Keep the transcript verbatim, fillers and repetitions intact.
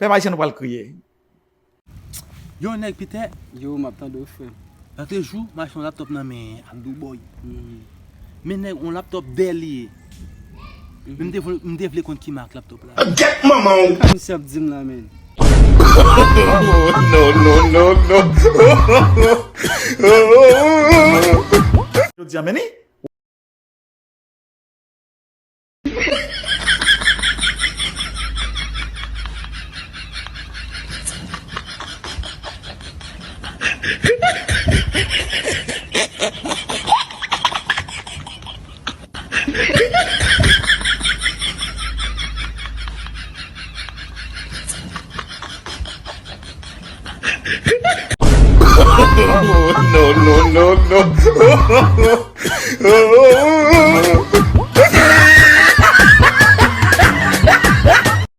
Pèp ayisyen nou pral kriye. Yo nèg Pitè. Yo, m ap tande w, frè. Lòt jou, m achte yon laptòp nan men Abdou Boy. Mhm. Men nèg, yon laptòp bèl li ye. Men m te vle, m te vle konn ki mak laptòp la. Get manman w. Sa misye ap di m la, men. No, no, no, no. Yo di a men ni. No, no, no, no.